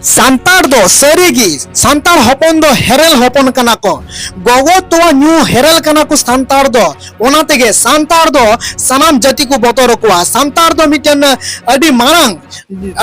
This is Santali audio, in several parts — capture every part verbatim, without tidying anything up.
ᱥᱟᱱᱛᱟᱲ ᱫᱚ ᱥᱟᱹᱨᱤᱜᱮ, ᱥᱟᱱᱛᱟᱲ ᱦᱚᱯᱚᱱ ᱫᱚ ᱦᱮᱨᱮᱞ ᱦᱚᱯᱚᱱ ᱠᱟᱱᱟ ᱠᱚ᱾ ᱜᱚᱜᱚ ᱛᱚᱣᱟ ᱧᱩ ᱦᱮᱨᱮᱞ ᱠᱟᱱᱟ ᱠᱚ ᱥᱟᱱᱛᱟᱲ ᱫᱚ᱾ ᱚᱱᱟ ᱛᱮᱜᱮ ᱥᱟᱱᱛᱟᱲ ᱫᱚ ᱥᱟᱱᱟᱢ ᱡᱟᱹᱛᱤ ᱠᱚ ᱵᱚᱛᱚᱨ ᱟᱠᱚᱣᱟ᱾ ᱥᱟᱱᱛᱟᱲ ᱫᱚ ᱢᱤᱫᱴᱮᱱ ᱟᱹᱰᱤ ᱢᱟᱨᱟᱝ,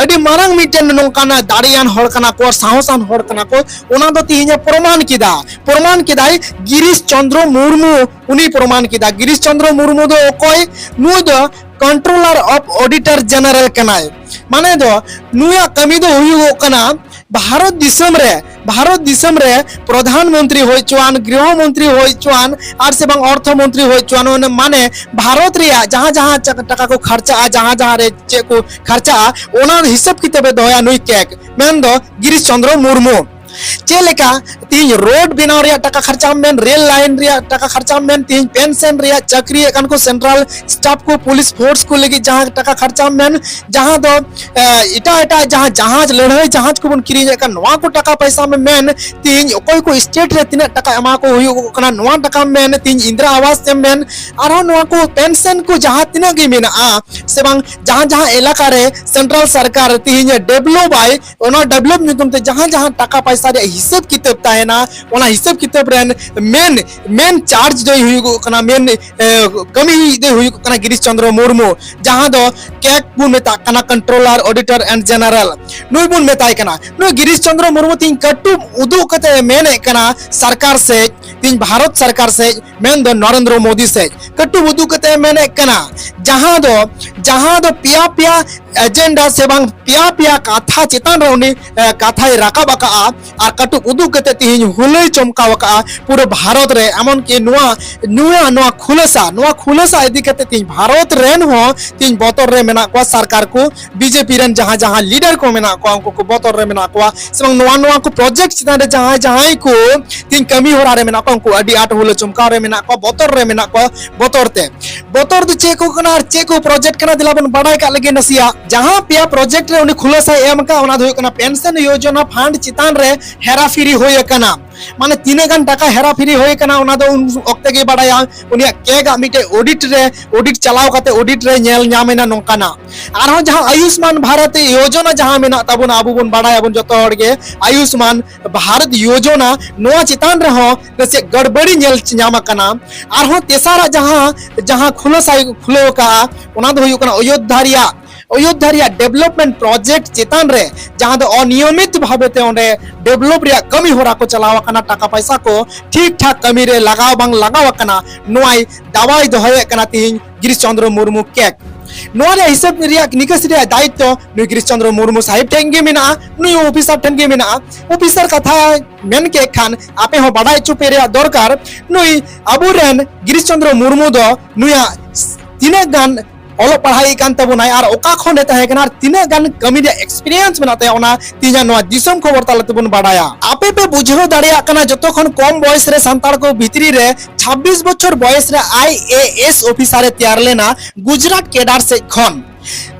ᱟᱹᱰᱤ ᱢᱟᱨᱟᱝ ᱢᱤᱫᱴᱮᱱ ᱱᱚᱝᱠᱟᱱᱟᱜ ᱫᱟᱲᱮᱭᱟᱱ ᱦᱚᱲ ᱠᱟᱱᱟ ᱠᱚ, ᱥᱟᱦᱚᱥᱟᱱ ᱦᱚᱲ ᱠᱟᱱᱟ ᱠᱚ᱾ ᱚᱱᱟ ᱫᱚ ᱛᱮᱦᱮᱧ ᱮ ᱯᱨᱚᱢᱟᱱ ᱠᱮᱫᱟ, ᱯᱨᱚᱢᱟᱱ ᱠᱮᱫᱟᱭ ᱜᱤᱨᱤᱥ ᱪᱚᱱᱫᱨᱚ ᱢᱩᱨᱢᱩ᱾ ᱩᱱᱤ ᱯᱨᱚᱢᱟᱱ ᱠᱮᱫᱟ᱾ ᱜᱤᱨᱤᱥ ᱪᱚᱱᱫᱨᱚ ᱢᱩᱨᱢᱩ ᱫᱚ ᱚᱠᱚᱭ? ᱱᱩᱭ ᱫᱚ Controller of Auditor General ᱠᱟᱱᱟᱭ᱾ ᱢᱟᱱᱮ ᱫᱚ ᱱᱩᱭᱟᱜ ᱠᱟᱹᱢᱤ ᱫᱚ ᱦᱩᱭᱩᱜᱚᱜ ᱠᱟᱱᱟ ᱵᱷᱟᱨᱚᱛ ᱫᱤᱥᱚᱢ ᱨᱮ, ᱵᱷᱟᱨᱚᱛ ᱫᱤᱥᱚᱢ ᱨᱮ ᱯᱨᱚᱫᱷᱟᱱ ᱢᱚᱱᱛᱨᱤ ᱦᱩᱭ ᱦᱚᱪᱚᱣᱟᱱ, ᱜᱨᱤᱦᱚ ᱢᱚᱱᱛᱨᱤ ᱦᱩᱭ ᱦᱚᱪᱚᱣᱟᱱ, ᱟᱨ ᱥᱮ ᱵᱟᱝ ᱚᱨᱛᱷᱚ ᱢᱚᱱᱛᱨᱤ ᱦᱩᱭ ᱦᱚᱪᱚᱣᱟᱱ, ᱚᱱᱮ ᱢᱟᱱᱮ ᱵᱷᱟᱨᱚᱛ ᱨᱮᱭᱟᱜ ᱡᱟᱦᱟᱸ ᱡᱟᱦᱟᱸ ᱪᱟ-, ᱴᱟᱠᱟ ᱠᱚ ᱠᱷᱟᱨᱪᱟᱜᱼᱟ, ᱡᱟᱦᱟᱸ ᱡᱟᱦᱟᱸ ᱨᱮ ᱪᱮᱫ ᱠᱚ ᱠᱷᱟᱨᱪᱟᱜᱼᱟ, ᱚᱱᱟ ᱦᱤᱥᱟᱹᱵ ᱠᱤᱛᱟᱹᱵ ᱮ ᱫᱚᱦᱚᱭᱟ ᱱᱩᱭ ᱠᱮᱠ, ᱢᱮᱱᱫᱚ ᱜᱤᱨᱤᱥ ᱪᱚᱱᱫᱨᱚ ᱢᱩᱨᱢᱩ᱾ ᱪᱮᱫ ᱞᱮᱠᱟ ᱛᱤᱦᱤᱧ ᱨᱳᱰ ᱵᱮᱱᱟᱣ ᱨᱮᱭᱟᱜ ᱴᱟᱠᱟ ᱠᱷᱟᱨᱪᱟᱢ ᱢᱮᱱ, ᱨᱮᱞ ᱞᱟᱭᱤᱱ ᱨᱮᱭᱟᱜ ᱴᱟᱠᱟ ᱠᱷᱟᱨᱪᱟᱢ ᱢᱮᱱ, ᱛᱤᱦᱤᱧ ᱯᱮᱱᱥᱚᱱ ᱨᱮᱭᱟᱜ ᱪᱟᱹᱠᱨᱤᱭᱮᱫ ᱠᱟᱱ ᱠᱚ ᱥᱮᱱᱴᱨᱟᱞ ᱥᱴᱟᱯ ᱠᱚ, ᱯᱩᱞᱤᱥ ᱯᱷᱳᱨᱥ ᱠᱚ ᱞᱟᱹᱜᱤᱫ ᱡᱟᱦᱟᱸ ᱴᱟᱠᱟ ᱠᱷᱟᱨᱪᱟᱢ ᱢᱮᱱ, ᱡᱟᱦᱟᱸ ᱫᱚ, ᱮ, ᱮᱴᱟᱜ ᱮᱴᱟᱜ ᱡᱟᱦᱟᱸ ᱡᱟᱦᱟᱡᱽ, ᱞᱟᱹᱲᱦᱟᱹᱭ ᱡᱟᱦᱟᱡᱽ ᱠᱚᱵᱚᱱ ᱠᱤᱨᱤᱧᱮᱫ ᱠᱟᱱ, ᱱᱚᱣᱟ ᱠᱚ ᱴᱟᱠᱟ ᱯᱚᱭᱥᱟ ᱢᱮ-, ᱢᱮᱱ, ᱛᱤᱦᱤᱧ ᱚᱠᱚᱭ ᱠᱚ ᱥᱴᱮᱴ ᱨᱮ ᱛᱤᱱᱟᱹᱜ ᱴᱟᱠᱟ ᱮᱢᱟ ᱠᱚ ᱦᱩᱭᱩᱜ ᱠᱟᱱᱟ, ᱱᱚᱣᱟ ᱴᱟᱠᱟ ᱢᱮᱱ, ᱛᱤᱦᱤᱧ ᱤᱱᱫᱨᱟ ᱟᱵᱟᱥ ᱮᱢ ᱢᱮᱱ, ᱟᱨᱦᱚᱸ ᱱᱚᱣᱟ ᱠᱚ ᱯᱮᱱᱥᱚᱱ ᱠᱚ ᱡᱟᱦᱟᱸ ᱛᱤᱱᱟᱹᱜ ᱜᱮ ᱢᱮᱱᱟᱜᱼᱟ, ᱥᱮ ᱵᱟᱝ ᱡᱟᱦᱟᱸ ᱡᱟᱦᱟᱸ ᱮᱞᱟᱠᱟ ᱨᱮ ᱥᱮᱱᱴᱨᱟᱞ ᱥᱚᱨᱠᱟᱨ ᱛᱤᱦᱤᱧ ᱰᱮᱵᱷᱞᱚᱯ ᱟᱭ, ᱚᱱᱟ ᱰᱮᱵᱷᱞᱚᱯ ᱧᱩᱛᱩᱢ ᱛᱮ ᱡᱟᱦᱟᱸ ᱡᱟᱦᱟᱸ ᱴᱟᱠᱟ ᱯᱚᱭᱥᱟ ᱨᱮᱭᱟᱜ ᱦᱤᱥᱟᱹᱵ ᱠᱤᱛᱟᱹᱵ ᱛᱟᱦᱮᱱᱟ, ᱚᱱᱟ ᱦᱤᱥᱟᱹᱵ ᱠᱤᱛᱟᱹᱵ ᱨᱮᱱ ᱢᱮᱱ, ᱢᱮᱱ ᱪᱟᱨᱡᱽ ᱫᱚᱭ ᱦᱩᱭᱩᱜᱚᱜ ᱠᱟᱱᱟ, ᱢᱮᱱ, ᱮ, ᱠᱟᱹᱢᱤ ᱫᱚᱭ ᱦᱩᱭᱩᱜ ᱠᱟᱱᱟ ᱜᱤᱨᱤᱥ ᱪᱚᱱᱫᱨᱚ ᱢᱩᱨᱢᱩ, ᱡᱟᱦᱟᱸ ᱫᱚ ᱠᱮᱠ ᱵᱚᱱ ᱢᱮᱛᱟᱜ ᱠᱟᱱᱟ, Controller Auditor and General, ᱱᱩᱭ ᱵᱚᱱ ᱢᱮᱛᱟᱭ ᱠᱟᱱᱟ᱾ ᱱᱩᱭ ᱜᱤᱨᱤᱥ ᱪᱚᱱᱫᱨᱚ ᱢᱩᱨᱢᱩ ᱛᱤᱦᱤᱧ ᱠᱟᱹᱴᱩᱵ ᱩᱫᱩᱜ ᱠᱟᱛᱮ ᱮ ᱢᱮᱱᱮᱫ ᱠᱟᱱᱟ ᱥᱚᱨᱠᱟᱨ ᱥᱮᱡ, ᱛᱤᱦᱤᱧ ᱵᱷᱟᱨᱚᱛ ᱥᱚᱨᱠᱟᱨ ᱥᱮᱡ, ᱢᱮᱱᱫᱚ ᱱᱚᱨᱮᱱᱫᱨᱚ ᱢᱳᱫᱤ ᱥᱮᱡ ᱠᱟᱹᱴᱩᱵ ᱩᱫᱩᱜ ᱠᱟᱛᱮ ᱮ ᱢᱮᱱᱮᱫ ᱠᱟᱱᱟ, ᱡᱟᱦᱟᱸ ᱫᱚ, ᱡᱟᱦᱟᱸ ᱫᱚ ᱯᱮᱭᱟ ᱯᱮᱭᱟ ᱮᱡᱮᱱᱰᱟ ᱥᱮ ᱵᱟᱝ ᱯᱮᱭᱟ ᱯᱮᱭᱟ ᱠᱟᱛᱷᱟ ᱪᱮᱛᱟᱱ ᱨᱮ ᱩᱱᱤ, ᱮ, ᱠᱟᱛᱷᱟᱭ ᱨᱟᱠᱟᱵ ᱟᱠᱟᱜᱼᱟ ᱟᱨ ᱠᱟᱹᱴᱩᱵ ᱩᱫᱩᱜ ᱠᱟᱛᱮ ᱛᱤᱦᱤᱧ ᱦᱩᱞᱟᱹᱭ ᱪᱚᱢᱠᱟᱣ ᱟᱠᱟᱜᱼᱟ ᱯᱩᱨᱟᱹ ᱵᱷᱟᱨᱚᱛ ᱨᱮ᱾ ᱮᱢᱚᱱ ᱠᱤ ᱱᱚᱣᱟ, ᱱᱚᱣᱟ, ᱱᱚᱣᱟ ᱠᱷᱩᱞᱟᱹᱥᱟ, ᱱᱚᱣᱟ ᱠᱷᱩᱞᱟᱹᱥᱟ ᱤᱫᱤ ᱠᱟᱛᱮ ᱛᱤᱦᱤᱧ ᱵᱷᱟᱨᱚᱛ ᱨᱮᱱ ᱦᱚᱸ ᱛᱤᱦᱤᱧ ᱵᱚᱛᱚᱨ ᱨᱮ ᱢᱮᱱᱟᱜ ᱠᱚᱣᱟ ᱥᱚᱨᱠᱟᱨ ᱠᱚ, ᱵᱤᱡᱮᱯᱤ ᱨᱮᱱ ᱡᱟᱦᱟᱸ ᱡᱟᱦᱟᱸ ᱞᱤᱰᱟᱨ ᱠᱚ ᱢᱮᱱᱟᱜ ᱠᱚᱣᱟ, ᱩᱱᱠᱩ ᱠᱚ ᱵᱚᱛᱚᱨ ᱨᱮ ᱢᱮᱱᱟᱜ ᱠᱚᱣᱟ, ᱥᱮ ᱵᱟᱝ ᱱᱚᱣᱟ, ᱱᱚᱣᱟ ᱠᱚ ᱯᱨᱚᱡᱮᱠᱴ ᱪᱮᱛᱟᱱ ᱨᱮ ᱡᱟᱦᱟᱸᱭ, ᱡᱟᱦᱟᱸᱭ ᱠᱚ ᱛᱤᱦᱤᱧ ᱠᱟᱹᱢᱤ ᱦᱚᱨᱟ ᱨᱮ ᱢᱮᱱᱟᱜ ᱠᱚᱣᱟ, ᱩᱱᱠᱩ ᱟᱹᱰᱤ ᱟᱸᱴ ᱦᱩᱞᱟᱹ ᱪᱚᱢᱠᱟᱣ ᱨᱮ ᱢᱮᱱᱟᱜ ᱠᱚᱣᱟ, ᱵᱚᱛᱚᱨ ᱨᱮ ᱢᱮᱱᱟᱜ ᱠᱚᱣᱟ, ᱵᱚᱛᱚᱨ ᱛᱮ᱾ ᱵᱚᱛᱚᱨ ᱫᱚ ᱪᱮᱫ ᱠᱚ ᱠᱟᱱᱟ ᱟᱨ ᱪᱮᱫ ᱠᱚ ᱯᱨᱚᱡᱮᱠᱴ ᱠᱟᱱᱟ, ᱫᱮᱞᱟ ᱵᱚᱱ ᱵᱟᱰᱟᱭ ᱠᱟᱜ ᱞᱮᱜᱮ ᱱᱟᱥᱮᱭᱟᱜ᱾ ᱡᱟᱦᱟᱸ ᱯᱮᱭᱟ ᱯᱨᱚᱡᱮᱠᱴ ᱨᱮ ᱩᱱᱤ ᱠᱷᱩᱞᱟᱹᱥᱟᱭ ᱮᱢ ᱟᱠᱟᱫ, ᱚᱱᱟ ᱫᱚ ᱦᱩᱭᱩᱜ ᱠᱟᱱᱟ ᱯᱮᱱᱥᱚᱱ ᱭᱳᱡᱚᱱᱟ ᱯᱷᱟᱱᱰ ᱪᱮᱛᱟᱱ ᱨᱮ ᱦᱮᱨᱟᱯᱷᱮᱨᱤ ᱦᱩᱭ ᱟᱠᱟᱱᱟ᱾ ᱢᱟᱱᱮ ᱛᱤᱱᱟᱹᱜ ᱜᱟᱱ ᱴᱟᱠᱟ ᱦᱮᱨᱟ ᱯᱷᱮᱨᱤ ᱦᱩᱭ ᱠᱟᱱᱟ, ᱚᱱᱟ ᱫᱚ ᱩᱱ ᱚᱠᱛᱮ ᱜᱮ ᱵᱟᱲᱟᱭᱟ᱾ ᱩᱱᱤᱭᱟᱜ ᱠᱮᱠ ᱟᱜ ᱢᱤᱫᱴᱮᱡ ᱚᱰᱤᱴ ᱨᱮ, ᱚᱰᱤᱴ ᱪᱟᱞᱟᱣ ᱠᱟᱛᱮ ᱚᱰᱤᱴ ᱨᱮ ᱧᱮᱞ ᱧᱟᱢ ᱮᱱᱟ ᱱᱚᱝᱠᱟᱱᱟᱜ᱾ ᱟᱨᱦᱚᱸ ᱡᱟᱦᱟᱸ ᱟᱭᱩᱥᱢᱟᱱ ᱵᱷᱟᱨᱚᱛ ᱭᱳᱡᱚᱱᱟ ᱡᱟᱦᱟᱸ ᱢᱮᱱᱟᱜ ᱛᱟᱵᱚᱱᱟ, ᱟᱵᱚ ᱵᱚᱱ ᱵᱟᱲᱟᱭᱟᱵᱚᱱ ᱡᱚᱛᱚ ᱦᱚᱲ ᱜᱮ, ᱟᱭᱩᱥᱢᱟᱱ ᱵᱷᱟᱨᱚᱛ ᱭᱳᱡᱚᱱᱟ, ᱱᱚᱣᱟ ᱪᱮᱛᱟᱱ ᱨᱮᱦᱚᱸ ᱱᱟᱥᱮ ᱜᱟᱲᱵᱟᱲᱤ ᱧᱮᱞ ᱧᱟᱢ ᱟᱠᱟᱱᱟ᱾ ᱟᱨᱦᱚᱸ ᱛᱮᱥᱟᱨᱟᱜ ᱡᱟᱦᱟᱸ, ᱡᱟᱦᱟᱸ ᱠᱷᱩᱞᱟᱹᱥᱟᱭ ᱠᱷᱩᱞᱟᱹᱣ ᱟᱠᱟᱫᱼᱟ, ᱚᱱᱟ ᱫᱚ ᱦᱩᱭᱩᱜ ᱠᱟᱱᱟ ᱚᱭᱳᱫᱽᱫᱷᱟ ᱨᱮᱭᱟᱜ, ᱚᱭᱳᱫᱽᱫᱷᱟ ᱨᱮᱭᱟᱜ ᱰᱮᱵᱷᱞᱚᱯᱢᱮᱱᱴ ᱯᱨᱚᱡᱮᱠᱴ ᱪᱮᱛᱟᱱ ᱨᱮ, ᱡᱟᱦᱟᱸ ᱫᱚ ᱚᱱᱤᱭᱚᱢᱤᱛ ᱵᱷᱟᱵᱮ ᱛᱮ ᱚᱸᱰᱮ ᱰᱮᱵᱷᱞᱚᱯ ᱨᱮᱭᱟᱜ ᱠᱟᱹᱢᱤ ᱦᱚᱨᱟ ᱠᱚ ᱪᱟᱞᱟᱣ ᱟᱠᱟᱱᱟ, ᱴᱟᱠᱟ ᱯᱟᱭᱥᱟ ᱠᱚ ᱴᱷᱤᱠ ᱴᱷᱟᱠ ᱠᱟᱹᱢᱤ ᱨᱮ ᱞᱟᱜᱟᱣ ᱵᱟᱝ ᱞᱟᱜᱟᱣ ᱟᱠᱟᱱᱟ, ᱱᱚᱣᱟᱭ ᱫᱟᱣᱟᱭ ᱫᱚᱦᱚᱭᱮᱫ ᱠᱟᱱᱟ ᱛᱤᱦᱤᱧ ᱜᱤᱨᱤᱥ ᱪᱚᱱᱫᱨᱚ ᱢᱩᱨᱢᱩ ᱠᱮᱠ᱾ ᱱᱚᱣᱟ ᱨᱮᱭᱟᱜ ᱦᱤᱥᱟᱹᱵ ᱨᱮᱭᱟᱜ ᱱᱤᱠᱟᱹᱥ ᱨᱮᱭᱟᱜ ᱫᱟᱭᱤᱛᱛᱚ ᱱᱩᱭ ᱜᱤᱨᱤᱥ ᱪᱚᱱᱫᱨᱚ ᱢᱩᱨᱢᱩ ᱥᱟᱦᱮᱵ ᱴᱷᱮᱱ ᱜᱮ ᱢᱮᱱᱟᱜᱼᱟ, ᱱᱩᱭ ᱚᱯᱷᱤᱥᱟᱨ ᱴᱷᱮᱱ ᱜᱮ ᱢᱮᱱᱟᱜᱼᱟ᱾ ᱚᱯᱷᱤᱥᱟᱨ ᱠᱟᱛᱷᱟ ᱢᱮᱱ ᱠᱮᱫ ᱠᱷᱟᱱ ᱟᱯᱮ ᱦᱚᱸ ᱵᱟᱰᱟᱭ ᱦᱚᱪᱚ ᱯᱮ ᱨᱮᱭᱟᱜ ᱫᱚᱨᱠᱟᱨ, ᱱᱩᱭ ᱟᱵᱚᱨᱮᱱ ᱜᱤᱨᱤᱥ ᱪᱚᱱᱫᱨᱚ ᱢᱩᱨᱢᱩ ᱫᱚ ᱱᱩᱭᱟᱜ ᱛᱤᱱᱟᱹᱜ ᱜᱟᱱ ᱚᱞᱚᱜ ᱯᱟᱲᱦᱟᱣ ᱠᱟᱱ ᱛᱟᱵᱚᱱᱟᱭ ᱟᱨ ᱚᱠᱟ ᱠᱷᱚᱱᱮ ᱛᱟᱦᱮᱸ ᱠᱟᱱᱟ ᱟᱨ ᱛᱤᱱᱟᱹᱜ ᱜᱟᱱ ᱠᱟᱹᱢᱤ ᱨᱮᱭᱟᱜ ᱮᱠᱥᱯᱤᱨᱤᱭᱮᱱᱥ ᱢᱮᱱᱟᱜ ᱛᱟᱭᱟ, ᱚᱱᱟ ᱛᱮᱦᱮᱧᱟᱜ ᱱᱚᱣᱟ ᱫᱤᱥᱚᱢ ᱠᱷᱚᱵᱚᱨ ᱛᱟᱞᱟ ᱛᱮᱵᱚᱱ ᱵᱟᱰᱟᱭᱟ᱾ ᱟᱯᱮ ᱯᱮ ᱵᱩᱡᱷᱟᱹᱣ ᱫᱟᱲᱮᱭᱟᱜ ᱠᱟᱱᱟ, ᱡᱚᱛᱚ ᱠᱷᱚᱱ ᱠᱚᱢ ᱵᱚᱭᱮᱥ ᱨᱮ ᱥᱟᱱᱛᱟᱲ ᱠᱚ ᱵᱷᱤᱛᱨᱤ ᱨᱮ ᱪᱷᱟᱵᱵᱤᱥ ᱵᱚᱪᱷᱚᱨ ᱵᱚᱭᱮᱥ ᱨᱮ ᱟᱭ ᱮ ᱮᱥ ᱚᱯᱷᱤᱥᱟᱨ ᱮ ᱛᱮᱭᱟᱨ ᱞᱮᱱᱟ ᱜᱩᱡᱽᱨᱟᱴ ᱠᱮᱰᱟᱨ ᱥᱮᱫ ᱠᱷᱚᱱ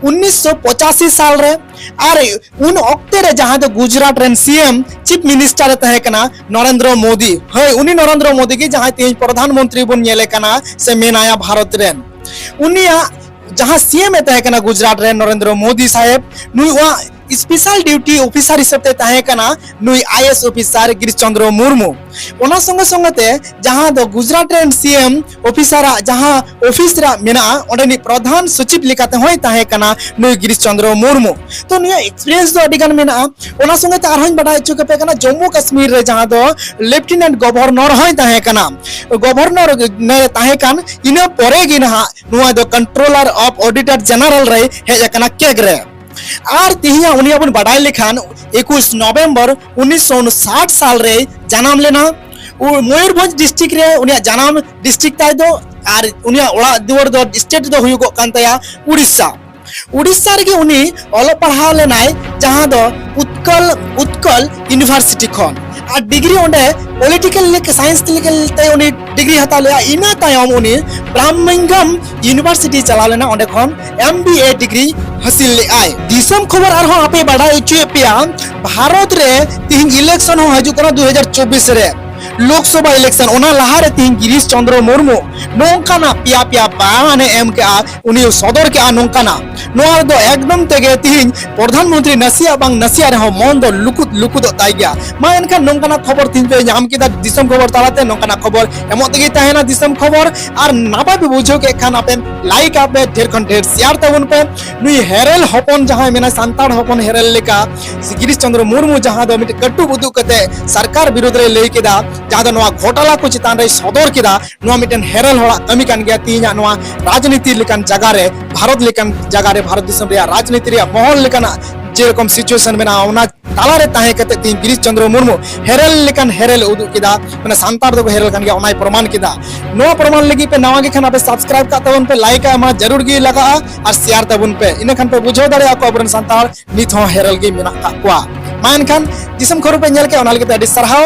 ᱩᱱᱤᱥᱥᱚ ᱯᱚᱸᱪᱟᱥᱤ ᱥᱟᱞ ᱨᱮ᱾ ᱟᱨ ᱩᱱ ᱚᱠᱛᱮ ᱨᱮ ᱡᱟᱦᱟᱸ ᱫᱚ ᱜᱩᱡᱽᱨᱟᱴ ᱨᱮᱱ ᱥᱤ ᱮᱢ, ᱪᱤᱯ ᱢᱤᱱᱤᱥᱴᱟᱨ ᱮ ᱛᱟᱦᱮᱸ ᱠᱟᱱᱟ ᱱᱚᱨᱮᱱᱫᱨᱚ ᱢᱳᱫᱤ᱾ ᱦᱳᱭ, ᱩᱱᱤ ᱱᱚᱨᱮᱱᱫᱨᱚ ᱢᱳᱫᱤ ᱜᱮ ᱡᱟᱦᱟᱸᱭ ᱛᱮᱦᱮᱧ ᱯᱨᱚᱫᱷᱟᱱ ᱢᱚᱱᱛᱨᱤ ᱵᱚᱱ ᱧᱮᱞᱮ ᱠᱟᱱᱟ ᱥᱮ ᱢᱮᱱᱟᱭᱟ ᱵᱷᱟᱨᱚᱛ ᱨᱮᱱ᱾ ᱩᱱᱤᱭᱟᱜ ᱡᱟᱦᱟᱸ ᱥᱤ ᱮᱢ ᱮ ᱛᱟᱦᱮᱸ ᱠᱟᱱᱟ ᱜᱩᱡᱽᱨᱟᱴ ᱨᱮᱱ ᱱᱚᱨᱮᱱᱫᱨᱚ ᱢᱳᱫᱤ ᱥᱟᱦᱮᱵᱽ, ᱱᱩᱭᱟᱜ ᱥᱯᱮᱥᱟᱞ ᱰᱤᱭᱩᱴᱤ ᱚᱯᱷᱤᱥᱟᱨ ᱦᱤᱥᱟᱹᱵ ᱛᱮ ᱛᱟᱦᱮᱸ ᱠᱟᱱᱟ ᱱᱩᱭ I S officer Girish Chandra Murmu. ᱚᱱᱟ ᱥᱚᱸᱜᱮ ᱥᱚᱸᱜᱮ ᱛᱮ ᱡᱟᱦᱟᱸ ᱫᱚ ᱜᱩᱡᱽᱨᱟᱴ ᱨᱮᱱ ᱥᱤ ᱮᱢ ᱚᱯᱷᱤᱥᱟᱨᱟᱜ ᱡᱟᱦᱟᱸ ᱚᱯᱷᱤᱥ ᱨᱮᱭᱟᱜ ᱢᱮᱱᱟᱜᱼᱟ, ᱚᱸᱰᱮᱱᱤᱡ ᱯᱨᱚᱫᱷᱟᱱ ᱥᱚᱪᱤᱵᱽ ᱞᱮᱠᱟᱛᱮ ᱦᱚᱸᱭ ᱛᱟᱦᱮᱸ ᱠᱟᱱᱟ ᱱᱩᱭ ᱜᱤᱨᱤᱥ ᱪᱚᱱᱫᱨᱚ ᱢᱩᱨᱢᱩ᱾ ᱛᱚ ᱱᱩᱭᱟᱜ ᱮᱠᱥᱯᱤᱨᱤᱭᱮᱱᱥ ᱫᱚ ᱟᱹᱰᱤ ᱜᱟᱱ ᱢᱮᱱᱟᱜᱼᱟ᱾ ᱚᱱᱟ ᱥᱚᱸᱜᱮ ᱛᱮ ᱟᱨᱦᱚᱸᱧ ᱵᱟᱰᱟᱭ ᱦᱚᱪᱚ ᱠᱮᱯᱮ ᱠᱟᱱᱟ, ᱡᱚᱢᱢᱩ ᱠᱟᱥᱢᱤᱨ ᱨᱮ ᱡᱟᱦᱟᱸ ᱫᱚ ᱞᱮᱯᱷᱴᱤᱱᱮᱱᱴ ᱜᱚᱵᱷᱚᱨᱱᱚᱨ ᱦᱚᱸᱭ ᱛᱟᱦᱮᱸ ᱠᱟᱱᱟ, ᱜᱚᱵᱷᱚᱨᱱᱚᱨ ᱮ ᱛᱟᱦᱮᱸ ᱠᱟᱱ ᱤᱱᱟᱹ ᱯᱚᱨᱮ ᱜᱮ ᱱᱟᱦᱟᱜ ᱱᱚᱣᱟ ᱫᱚ ᱠᱚᱱᱴᱨᱳᱞᱟᱨ ᱚᱯᱷ ᱚᱰᱤᱴᱚᱨ ᱡᱮᱱᱟᱨᱟᱞ ᱨᱮᱭ ᱦᱮᱡ ᱟᱠᱟᱱᱟ ᱠᱮᱜᱽ ᱨᱮ᱾ ᱟᱨ ᱛᱮᱦᱮᱧᱟᱜ ᱩᱱᱤᱭᱟᱜ ᱵᱚᱱ ᱵᱟᱰᱟᱭ ᱞᱮᱠᱷᱟᱱ ᱮᱠᱩᱥ ᱱᱚᱵᱷᱮᱢᱵᱚᱨ ᱩᱱᱤᱥᱥᱚ ᱩᱱᱥᱟᱴ ᱥᱟᱞ ᱨᱮᱭ ᱡᱟᱱᱟᱢ ᱞᱮᱱᱟ᱾ ᱩ-, ᱢᱚᱭᱩᱨᱵᱷᱚᱸᱡᱽ ᱰᱤᱥᱴᱨᱤᱠᱴ ᱨᱮ ᱩᱱᱤᱭᱟᱜ ᱡᱟᱱᱟᱢ ᱰᱤᱥᱴᱨᱤᱠᱴ ᱛᱟᱭ ᱫᱚ, ᱟᱨ ᱩᱱᱤᱭᱟᱜ ᱚᱲᱟᱜ ᱫᱩᱣᱟᱹᱨ ᱫᱚ, ᱥᱴᱮᱴ ᱫᱚ ᱦᱩᱭᱩᱜᱚᱜ ᱠᱟᱱ ᱛᱟᱭᱟ ᱩᱲᱤᱥᱥᱟ᱾ ᱩᱲᱤᱥᱥᱟ ᱨᱮᱜᱮ ᱩᱱᱤ ᱚᱞᱚᱜ ᱯᱟᱲᱦᱟᱣ ᱞᱮᱱᱟᱭ, ᱡᱟᱦᱟᱸ ᱫᱚ ᱩᱛᱠᱚᱞ, ᱩᱛᱠᱚᱞ ᱤᱭᱩᱱᱤᱵᱷᱟᱨᱥᱤᱴᱤ ᱠᱷᱚᱱ᱾ ᱟᱨ ᱰᱤᱜᱽᱨᱤ ᱚᱸᱰᱮ ᱯᱚᱞᱤᱴᱤᱠᱮᱞ ᱥᱟᱭᱮᱱᱥ ᱞᱮᱠᱟᱛᱮ ᱩᱱᱤ ᱰᱤᱜᱽᱨᱤ ᱦᱟᱛᱟᱣ ᱞᱮᱫᱼᱟ᱾ ᱤᱱᱟᱹ ᱛᱟᱭᱚᱢ ᱩᱱᱤ ᱵᱨᱟᱢᱤᱝᱜᱟᱢ ᱤᱭᱩᱱᱤᱵᱷᱟᱨᱥᱤᱴᱤ ᱪᱟᱞᱟᱣ ᱞᱮᱱᱟ, ᱚᱸᱰᱮ ᱠᱷᱚᱱ ᱮᱢ ᱵᱤ ᱮ ᱰᱤᱜᱽᱨᱤ ᱦᱟᱹᱥᱤᱞ ᱞᱮᱫᱼᱟᱭ᱾ ᱫᱤᱥᱚᱢ ᱠᱷᱚᱵᱚᱨ ᱟᱨᱦᱚᱸ ᱟᱯᱮ ᱵᱟᱰᱟᱭ ᱦᱚᱪᱚᱭᱮᱫ ᱯᱮᱭᱟ, ᱵᱷᱟᱨᱚᱛ ᱨᱮ ᱛᱤᱦᱤᱧ ᱤᱞᱮᱠᱥᱚᱱ ᱦᱚᱸ ᱦᱤᱡᱩᱜ ᱠᱟᱱᱟ ᱫᱩ ᱦᱟᱡᱟᱨ ᱪᱚᱵᱵᱤᱥ ᱨᱮ, ᱞᱳᱠᱥᱚᱵᱷᱟ ᱤᱞᱮᱠᱥᱚᱱ᱾ ᱚᱱᱟ ᱞᱟᱦᱟᱨᱮ ᱛᱤᱦᱤᱧ ᱜᱤᱨᱤᱥ ᱪᱚᱸᱫᱽᱨᱚ ᱢᱩᱨᱢᱩ ᱱᱚᱝᱠᱟᱱᱟᱜ ᱯᱮᱭᱟ ᱯᱮᱭᱟ ᱵᱟᱱ ᱮ ᱮᱢ ᱠᱮᱜᱼᱟ, ᱩᱱᱤ ᱥᱚᱫᱚᱨ ᱠᱮᱜᱼᱟ ᱱᱚᱝᱠᱟᱱᱟᱜ᱾ ᱱᱚᱣᱟ ᱨᱮᱫᱚ ᱮᱠᱫᱚᱢ ᱛᱮᱜᱮ ᱛᱤᱦᱤᱧ ᱯᱨᱚᱫᱷᱟᱱ ᱢᱚᱱᱛᱨᱤ ᱱᱟᱥᱮᱭᱟᱜ ᱵᱟᱝ ᱱᱟᱥᱮᱭᱟᱜ ᱨᱮᱦᱚᱸ ᱢᱚᱱ ᱫᱚ ᱞᱩᱠᱩᱫ ᱞᱩᱠᱩᱫᱚᱜ ᱛᱟᱭ ᱜᱮᱭᱟ᱾ ᱢᱟ ᱮᱱᱠᱷᱟᱱ ᱱᱚᱝᱠᱟᱱᱟᱜ ᱠᱷᱚᱵᱚᱨ ᱛᱤᱦᱤᱧ ᱯᱮ ᱧᱟᱢ ᱠᱮᱫᱟ ᱫᱤᱥᱚᱢ ᱠᱷᱚᱵᱚᱨ ᱛᱟᱞᱟᱛᱮ, ᱱᱚᱝᱠᱟᱱᱟᱜ ᱠᱷᱚᱵᱚᱨ ᱮᱢᱚᱜ ᱛᱮᱜᱮ ᱛᱟᱦᱮᱱᱟ ᱫᱤᱥᱚᱢ ᱠᱷᱚᱵᱚᱨ᱾ ᱟᱨ ᱱᱟᱯᱟᱭ ᱯᱮ ᱵᱩᱡᱷᱟᱹᱣ ᱠᱮᱫ ᱠᱷᱟᱱ ᱟᱯᱮ ᱞᱟᱭᱤᱠ ᱟᱯᱮ, ᱰᱷᱮᱨ ᱠᱷᱚᱱ ᱰᱷᱮᱨ ᱥᱮᱭᱟᱨ ᱛᱟᱵᱚᱱ ᱯᱮ᱾ ᱱᱩᱭ ᱦᱮᱨᱮᱞ ᱦᱚᱯᱚᱱ ᱡᱟᱦᱟᱸᱭ ᱢᱮᱱᱟᱭ, ᱥᱟᱱᱛᱟᱲ ᱦᱚᱯᱚᱱ ᱦᱮᱨᱮᱞ ᱞᱮᱠᱟ, ᱜᱤᱨᱤᱥ ᱪᱚᱸᱫᱽᱨᱚ ᱢᱩᱨᱢᱩ ᱡᱟᱦᱟᱸ ᱫᱚ ᱢᱤᱫᱴᱮᱱ ᱠᱟᱹᱴᱩᱵ ᱩᱫᱩᱜ ᱠᱟᱛᱮ ᱥᱚᱨᱠᱟᱨ ᱵᱤᱨᱩᱫᱽ ᱨᱮ ᱞᱟᱹᱭ ᱠᱮᱫᱟ, ᱡᱟᱦᱟᱸ ᱫᱚ ᱱᱚᱣᱟ ᱜᱷᱚᱴᱟᱞᱟ ᱠᱚ ᱪᱮᱛᱟᱱ ᱨᱮᱭ ᱥᱚᱫᱚᱨ ᱠᱮᱫᱟ, ᱱᱚᱣᱟ ᱢᱤᱫᱴᱮᱱ ᱦᱮᱨᱮᱞ ᱦᱚᱲᱟᱜ ᱠᱟᱹᱢᱤ ᱠᱟᱱ ᱜᱮᱭᱟ᱾ ᱛᱮᱦᱮᱧᱟᱜ ᱱᱚᱣᱟ ᱨᱟᱡᱽᱱᱤᱛᱤ ᱞᱮᱠᱟᱱ ᱡᱟᱭᱜᱟ ᱨᱮ, ᱵᱷᱟᱨᱚᱛ ᱞᱮᱠᱟᱱ ᱡᱟᱭᱜᱟ ᱨᱮ, ᱵᱷᱟᱨᱚᱛ ᱫᱤᱥᱚᱢ ᱨᱮᱭᱟᱜ ᱨᱟᱡᱽᱱᱤᱛᱤ ᱨᱮᱭᱟᱜ ᱢᱚᱦᱚᱞ ᱞᱮᱠᱟᱱᱟᱜ ᱡᱮᱨᱚᱠᱚᱢ ᱥᱤᱪᱩᱭᱮᱥᱚᱱ ᱢᱮᱱᱟᱜᱼᱟ, ᱚᱱᱟ ᱛᱟᱞᱟᱨᱮ ᱛᱟᱦᱮᱸ ᱠᱟᱛᱮ ᱛᱮᱦᱮᱧ ᱜᱤᱨᱤᱥ ᱪᱚᱸᱫᱽᱨᱚ ᱢᱩᱨᱢᱩ ᱦᱮᱨᱮᱞ ᱞᱮᱠᱟᱱ ᱦᱮᱨᱮᱞ ᱮ ᱩᱫᱩᱜ ᱠᱮᱫᱟ, ᱢᱟᱱᱮ ᱥᱟᱱᱛᱟᱲ ᱫᱚᱠᱚ ᱦᱮᱨᱮᱞ ᱠᱟᱱ ᱜᱮᱭᱟ, ᱚᱱᱟᱭ ᱯᱨᱚᱢᱟᱱ ᱠᱮᱫᱟ᱾ ᱱᱚᱣᱟ ᱯᱨᱚᱢᱟᱱ ᱞᱟᱹᱜᱤᱫ ᱯᱮ ᱱᱟᱣᱟ ᱜᱮ ᱠᱷᱟᱱ ᱟᱯᱮ ᱥᱟᱵᱥᱠᱨᱟᱭᱤᱵ ᱠᱟᱜ ᱛᱟᱵᱚᱱ ᱯᱮ, ᱞᱟᱭᱤᱠ ᱮᱢᱟ ᱡᱟᱹᱨᱩᱲ ᱜᱮ ᱞᱟᱜᱟᱜᱼᱟ ᱟᱨ ᱥᱮᱭᱟᱨ ᱛᱟᱵᱚᱱ ᱯᱮ, ᱤᱱᱟᱹ ᱠᱷᱟᱱ ᱯᱮ ᱵᱩᱡᱷᱟᱹᱣ ᱫᱟᱲᱮᱭᱟᱜᱼᱟ ᱠᱚ ᱟᱵᱚᱨᱮᱱ ᱥᱟᱱᱛᱟᱲ ᱱᱤᱛ ᱦᱚᱸ ᱦᱮᱨᱮᱞ ᱜᱮ ᱢᱮᱱᱟᱜ ᱠᱟᱜ ᱠᱚᱣᱟ᱾ ᱢᱟ ᱮᱱᱠᱷᱟᱱ ᱫᱤᱥᱚᱢ ᱠᱷᱚᱵᱚᱨ ᱯᱮ ᱧᱮᱞ ᱠᱮᱫ, ᱚᱱᱟ ᱞᱟᱹᱜᱤᱫ ᱛᱮ ᱟᱹᱰᱤ ᱥᱟᱨᱦᱟᱣ᱾